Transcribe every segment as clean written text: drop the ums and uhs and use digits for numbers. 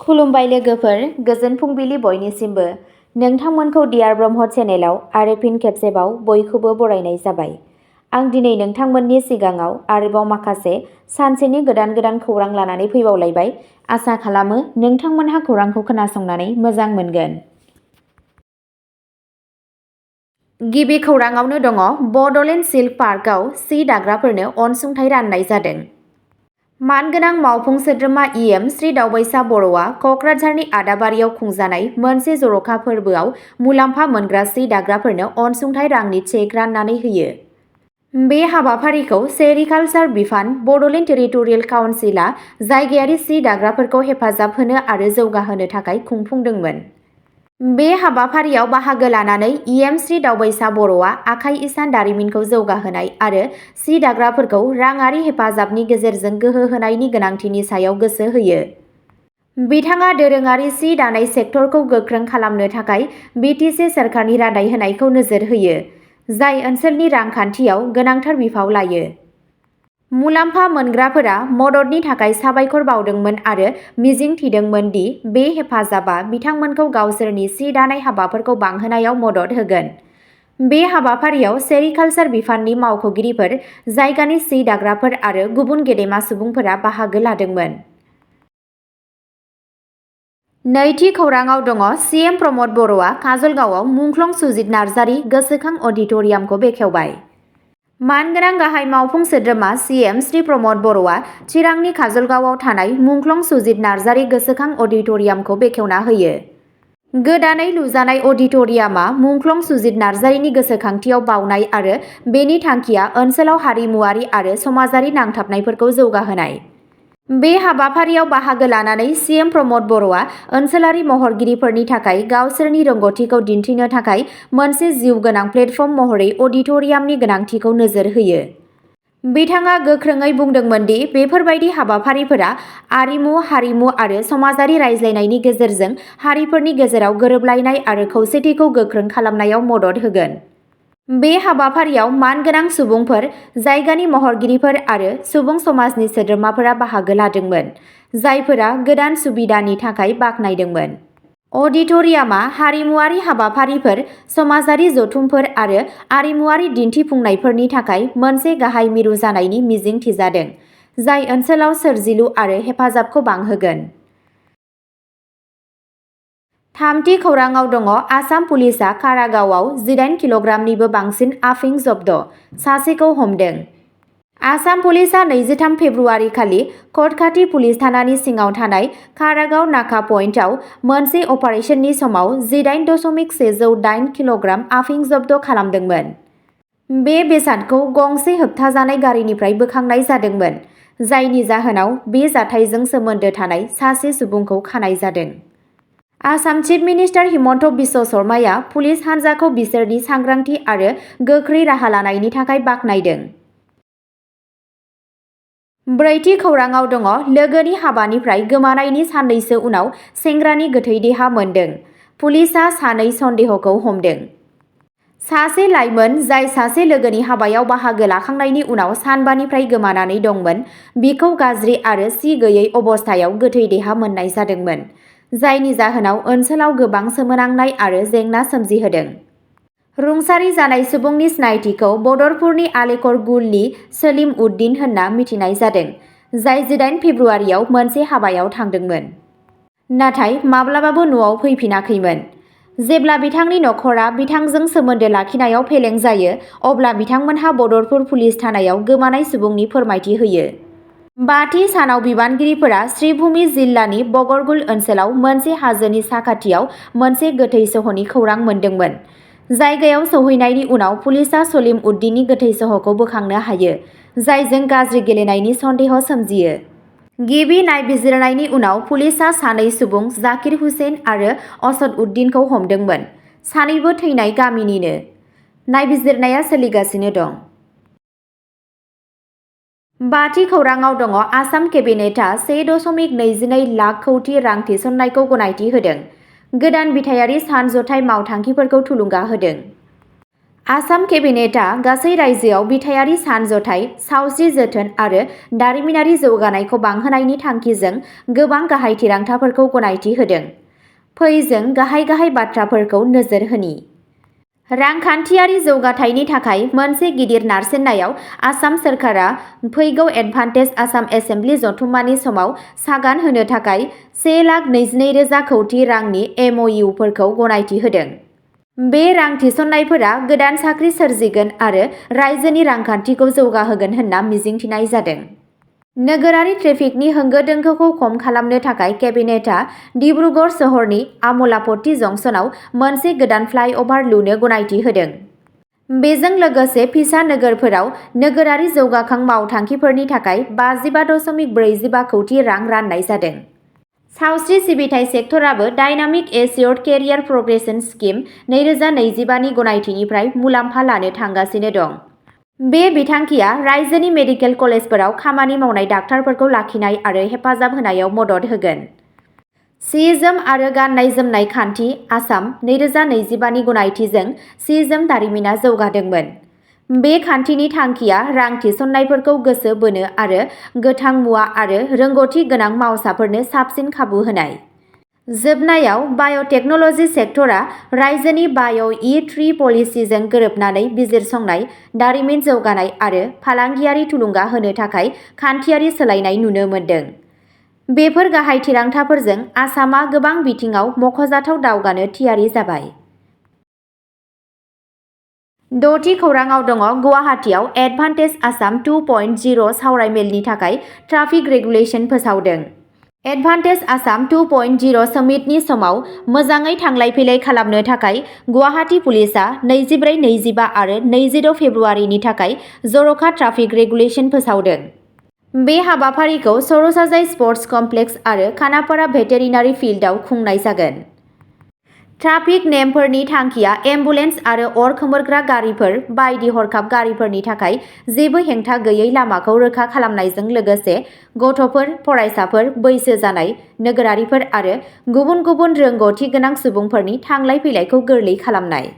खुलुमबाय लोगोफोर, गोजोन फुंबिलि बयनिसिमबो। नोंथांमोनखौ डियार ब्रह्म चेनेलाव आरो फिन खेबसेबाव बयखौबो बरायनाय जाबाय। आं दिनै नोंथांमोननि सिगाङाव आरोबाव माखासे सानसेनि गोदान खौरां लानानै फैबावलायबाय। आसा खालामो नोंथांमोनहा खौरांखौ खोनासंनानै मोजां मोनगोन। गिबि खौराङावनो दङ बड'लेण्ड सिल्क पार्कआव सि दाग्राफोरनो अनसुंथाइ राननाय जादों। मानगोनां मावफुं सोद्रोमा इएम श्री दावबायसा बर'आ क'क्राझारनि आदाबारियाव खुंजानाय मोनसे जर'खा फोरबोआव मुलाम्फा मोनग्रा सि दाग्राफोरनो अनसुंथाइ रांनि चेक राननानै होयो। बे हाबाफारिखौ सेरिकालचार बिफान बड'लेण्ड टेरिटरियेल काउन्सिलआ जायगायारि सि दाग्राफोरखौ हेफाजाब होनो आरो जौगाहोनो थाखाय खुंफुंदोंमोन। बे हाबाफारियाव बाहागो लानानै इएम श्री दावबायसा बर'आ आखाइ इसान दारिमिनखौ जौगाहोनाय आरो सि दाग्राफोरखौ राङारि हेफाजाबनि गेजेरजों गोहो होनायनि गोनांथिनि सायाव गोसो होयो। बिथाङा दोरोङारि सि दानाय सेक्टरखौ गोख्रों खालामनो थाखाय बिटिसि सोरखारनि रादाय होनायखौ नोजोर होयो, जाय ओनसोलनि रांखान्थियाव गोनांथार बिफाव लायो। मुलाम्फा मोनग्राफोरा मददनि थाखाय साबायखर बावदोंमोन आरो मिजिं थिदोंमोन दि बे हेफाजाबा बिथांमोनखौ गावसोरनि सि दानाय हाबाफोरखौ बांहोनायाव मदद होगोन। बे हाबाफारियाव सेरिकालचार बिफाननि मावख'गिरिफोर, जायगानि सि दाग्राफोर आरो गुबुन गेदेमा सुबुंफोरा बाहागो लादोंमोन। नैथि खौराङाव दङ सिएम प्रमद बर'आ काजलगावआव मुंख्लं सुजित नार्जारि गोसोखां अडिट'रियामखौ बेखेवबाय। मानगोनां गाहाय मावफुं सोद्रोमा सिएम श्री प्रमद बर'आ चिरांनि काजलगावआव थानाय मुंख्लं सुजित नार्जारि गोसोखां अडिट'रियामखौ बेखेवना होयो। गोदानै लुजानाय अडिट'रियामआ मुंख्लं सुजित नार्जारिनि गोसोखांथियाव बावनाय आरो बेनि थांखिया ओनसोलाव हारिमुआरि आरो समाजारि नांथाबनायफोरखौ जौगाहोनाय। बे हाबाफारियाव बाहागो लानानै सिएम प्रमद बर'आ ओनसोलारि महरगिरिफोरनि थाखाय गावसोरनि रोंग'थिखौ दिन्थिनो थाखाय मोनसे जिउगोनां प्लेटफर्म महरै अडिट'रियामनि गोनांथिखौ नोजोर होयो। बिथाङा गोख्रोङै बुंदोंमोन दि बेफोरबायदि हाबाफारिफोरा आरिमु, हारिमु आरो समाजारि रायज्लायनायनि गेजेरजों हारिफोरनि गेजेराव गोरोबलायनाय आरो खौसेथिखौ गोख्रों खालामनायाव मदद होगोन। बे हाबाफारियाव मानगोनां सुबुंफोर, जायगानि महरगिरिफोर आरो सुबुं समाजनि सोद्रोमाफोरा बाहागो लादोंमोन, जायफोरा गोदान सुबिदानि थाखाय बाख्नायदोंमोन। अडिट'रियामआ हारिमुआरि हाबाफारिफोर, समाजारि जथुमफोर आरो आरिमुआरि दिन्थिफुंनायफोरनि थाखाय मोनसे गाहाय मिरु जानायनि मिजिं थिजादों, जाय ओनसोलाव सोरजिलु आरो हेफाजाबखौ बांहोगोन। थामथि खौराङाव दङ आसाम पुलिसआ कारागावआव 18 किल'ग्रामनिबो बांसिन आफिं जब्द, सासेखौ हमदों। आसाम पुलिसआ 23 फेब्रुआरि खालि कटखाथि पुलिस थानानि सिङाव थानाय कारागाव नाका पइन्टआव मोनसे अपारेशननि समाव 18.108 किल'ग्राम आफिं जब्द खालामदोंमोन। बे बेसादखौ गंसे होबथाजानाय गारिनिफ्राय बोखांनाय जादोंमोन, जायनि जाहोनाव बे जाथायजों सोमोन्दो थानाय सासे सुबुंखौ खानाय जादों। आसाम चिफ मिनिस्टार हिमन्त बिश्व शर्माया पुलिस हान्जाखौ बिसोरनि सांग्रांथि आरो गोख्रै राहा लानायनि थाखाय बाख्नायदों। ब्रैथि खौराङाव दङ लोगोनि हाबानिफ्राय गोमानायनि साननैसो उनाव सेंग्रानि गोथै देहा मोन्दों, पुलिसआ सानै सन्देह'खौ हमदों। सासे लाइमोन जाय सासे लोगोनि हाबायाव बाहागो लाखांनायनि उनाव सानबानिफ्राय गोमानानै दंमोन, बिखौ गाज्रि आरो सि गैयै अबस्थायाव गोथै देहा मोननाय जादोंमोन, जायनि जाहोनाव ओनसोलाव गोबां सोमोनांनाय आरो जेंना सोमजिहोदों। रुंसारि जानाय सुबुंनि सिनायथिखौ बदरपुरनि आलेकर गुलनि सलिम उद्दीन होनना मिथिनाय जादों, जाय 18 फेब्रुआरियाव मोनसे हाबायाव थांदोंमोन, नाथाय माब्लाबाबो न'आव फैफिनाखैमोन। जेब्ला बिथांनि नखरा बिथांजों सोमोन्दो लाखिनायाव फेलें जायो, अब्ला बिथांमोनहा बदरपुर पुलिस थानायाव गोमानाय सुबुंनि फोरमायथि होयो। 5थि सानाव बिबानगिरिफोरा श्रीभूमि जिल्लानि बगरगुल ओनसोलाव मोनसे हाजोनि साखाथियाव मोनसे गोथै सह'नि खौरां मोनदोंमोन। जायगायाव सौहैनायनि उनाव पुलिसआ सलिम उद्दीननि गोथै सह'खौ बोखांनो हायो, जायजों गाज्रि गेलेनायनि सन्देह सोमजियो। गिबि नायबिजिरनायनि उनाव पुलिसआ सानै सुबुं जाकिर हुसेन आरो असद उद्दीनखौ हमदोंमोन, सानैबो थैनाय गामिनिनो। नायबिजिरनाया सोलिगासिनो दं। 5थि खौराङाव दङ आसाम केबिनेटआ 1.22 लाख कौटि रां थिसननायखौ गनायथि होदों, गोदान बिथायारि सान जथाय मावथांखिफोरखौ थुलुंगा होदों। आसाम केबिनेटआ गासै रायजोआव बिथायारि सानज'थाय, सावस्रि जोथोन आरो दारिमिनारि जौगानायखौ बांहोनायनि थांखिजों गोबां गाहाय थिरांथाफोरखौ गनायथि होदों। फै जों गाहाय बाथ्राफोरखौ नोजोर होनि। रांखान्थियारि जौगाथायनि थाखाय मोनसे गिदिर नारसिननायाव आसाम सोरखारा फैगौ एडभान्टेज आसाम एसेम्बलि जथुम्मानि समाव सागान होनो थाखाय 1,22,000 कौटि रांनि MOUफोरखौ गनायथि होदों। बे रां थिसननायफोरा गोदान साख्रि सोरजिगोन आरो रायजोनि रांखान्थिखौ जौगाहोगोन होनना मिजिंथिनाय जादों। नोगोरारि ट्रेफिकनि होंगो दोंगोखौ खम खालामनो थाखाय केबिनेटआ डिब्रुगड़ सोहोरनि आमलापट्टी जंक्शनाव मोनसे गोदान फ्लाइअभार लुनो गनायथि होदों। बेजों लोगोसे फिसा नोगोरफोराव नोगोरारि जौगाखां मावथांखिफोरनि थाखाय 55.45 कौटि रां राननाय जादों। सावस्रि सिबिथाइ सेक्टराबो डायनामिक एसियर्ड केरियार प्रग्रेसन स्किम 2025 नि गनायथिनिफ्राय मुलाम्फा लानो थांगासिनो दं। बे बिथांखिया रायजोनि मेडिकेल कलेजफोराव खामानि मावनाय डाक्टारफोरखौ लाखिनाय आरो हेफाजाब होनायाव मदद होगोन। सि-जोम आरो गाननाय-जोमनाय खान्थि आसाम 2025 नि गनायथिजों सि-जोम दारिमिना जौगादोंमोन। बे खान्थिनि थांखिया रां थिसननायफोरखौ गोसो बोनो आरो गोथां मुवा आरो रोंग'थि गोनां मावसाफोरनो साबसिन खाबु होनाय। जोबनायाव, बाय'टेक्न'ल'जि सेक्टरा रायजोनि बाय'-E3 पलिसिजों गोरोबनानै बिजिरसंनाय, दारिमिन जौगानाय आरो फालांगियारि थुलुंगा होनो थाखाय खान्थियारि सोलायनाय नुनो मोनदों। बेफोर गाहाय थिरांथाफोरजों आसामआ गोबां बिथिङाव मख'जाथाव दावगानो थियारि जाबाय। 6थि खौरांआव दङ गुवाहाटीआव एडभान्टेज आसाम 2.0 सावरायमेलनि थाखाय ट्राफिक रेगुलेसन फोसावदों। एडभान्टेज आसाम 2.0 समिटनि समाव मोजाङै थांलाय-फैलाय खालामनो थाखाय गुवाहाटी पुलिसआ 24, 25 आरो 26 फेब्रुआरिनि थाखाय जर'खा ट्राफिक रेगुलेसन फोसावदों। बे हाबाफारिखौ सर'साजाय स्पर्ट्स कमप्लेक्स आरो खानापारा भेटेरिनारि फिल्डआव खुंनाय जागोन। ट्राफिक नेमफोरनि थांखिया एम्बुलेन्स आरो अर खोमोरग्रा गारिफोर बायदि हरखाब गारिफोरनि थाखाय जेबो हेंथा गैयै लामाखौ रोखा खालामनायजों लोगोसे गथ'फोर, फरायसाफोर, बैसो जानाय, नोगोरारिफोर आरो गुबुन गुबुन रोंग'थि गोनां सुबुंफोरनि थांलाय-फैलायखौ गोरलै खालामनाय।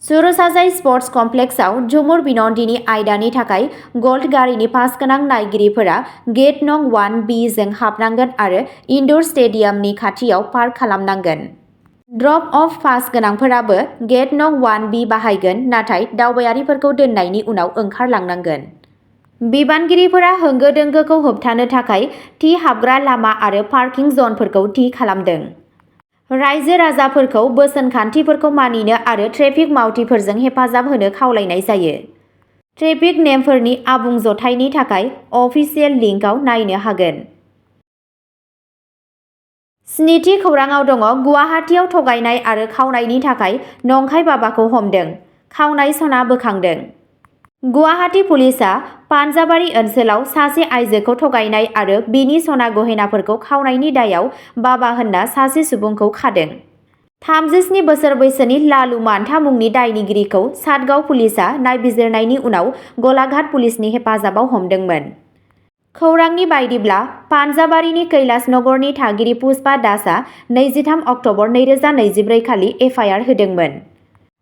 सर'साजाय स्पर्ट्स कमप्लेक्सआव झुमुर बिन'दिनि आयदानि थाखाय गल्फ गारिनि पास गोनां नायगिरिफोरा गेट नं 1B जों हाबनांगोन आरो इनड'र स्टेडियामनि खाथियाव पार्क खालामनांगोन। ड्रप-अफ पास गोनांफोराबो गेट नं 1B बाहायगोन नाथाय दावबायारिफोरखौ दोननायनि उनाव ओंखारलांनांगोन। बिबानगिरिफोरा होंगो दोंगोखौ होबथानो थाखाय थि हाबग्रा लामा आरो पार्किं जनफोरखौ थि खालामदों। रायजो-राजाफोरखौ बोसोनखान्थिफोरखौ मानिनो आरो ट्रेफिक मावथिफोरजों हेफाजाब होनो खावलायनाय जायो। ट्रेफिक नेमफोरनि आबुं जथायनि थाखाय अफिसियेल लिंकआव नायनो हागोन। 7थि खौरांआव दङ गुवाहाटीआव थगायनाय आरो खावनायनि थाखाय नंखाय बाबाखौ हमदों, खावनाय सना बोखांदों। गुवाहाटी पुलिसआ पान्जाबारि ओनसोलाव सासे आइजोखौ थगायनाय आरो बिनि सना गहेनाफोरखौ खावनायनि दायाव बाबा होनना सासे सुबुंखौ खादों। 37 बोसोर बैसोनि लालु मान्था मुंनि दायनिगिरिखौ सातगाव पुलिसआ नायबिजिरनायनि उनाव गलाघाट पुलिसनि हेफाजाबाव हमदोंमोन। खौरांनि बायदिब्ला, पान्जाबारिनि कैलासनगरनि थागिरि पुष्पा दासआ 23 अक्ट'बर 2024 खालि एफआइआर होदोंमोन।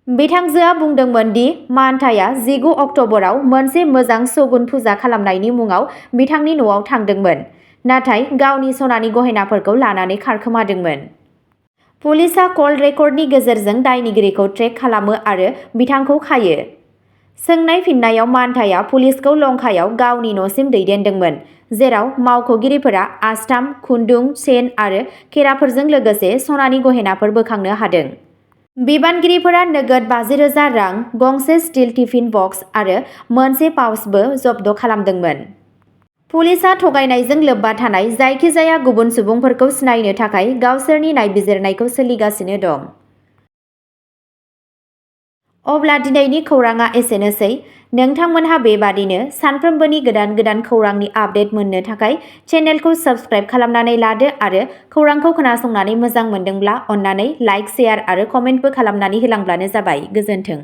बिथांजोआ बुंदोंमोन दि मान्थाया 19 अक्ट'बराव मोनसे मोजां शगुन फुजा खालामनायनि मुङाव बिथांनि न'आव थांदोंमोन, नाथाय गावनि सनानि गहेनाफोरखौ लानानै खारखोमादोंमोन। पुलिसआ कल रेकर्डनि गेजेरजों दायनिगिरिखौ ट्रेक खालामो आरो बिथांखौ खायो। सोंनाय फिननायाव मान्थाया पुलिसखौ लंकायाव गावनि न'सिम दैदेनदोंमोन, जेराव मावख'गिरिफोरा आस्थाम, खुन्दुं, चेन आरो खेराफोरजों लोगोसे सनानि गहेनाफोर बोखांनो हादों। बिबानगिरिफोरा नोगोद 50,000 रां, गंसे स्टिल टिफिन बक्स आरो मोनसे पाउचबो जब्द खालामदोंमोन। पुलिसआ थगायनायजों लोब्बा थानाय जायखिजाया गुबुन सुबुंफोरखौ सिनायनो थाखाय गावसोरनि नायबिजिरनायखौ सोलिगासिनो दं। अब्ला दिनैनि खौरांआ एसेनोसै। नोंथांमोनहा बेबादिनो सानफ्रोमबोनि गोदान खौरांनि आपडेट मोननो थाखाय चेनेलखौ साबस्क्राइब खालामनानै लादो आरो खौरांखौ खोनासंनानै मोजां मोनदोंब्ला अन्नानै लाइक, शेयार आरो कमेन्टबो खालामनानै होलांब्लानो जाबाय। गोजोन्थों।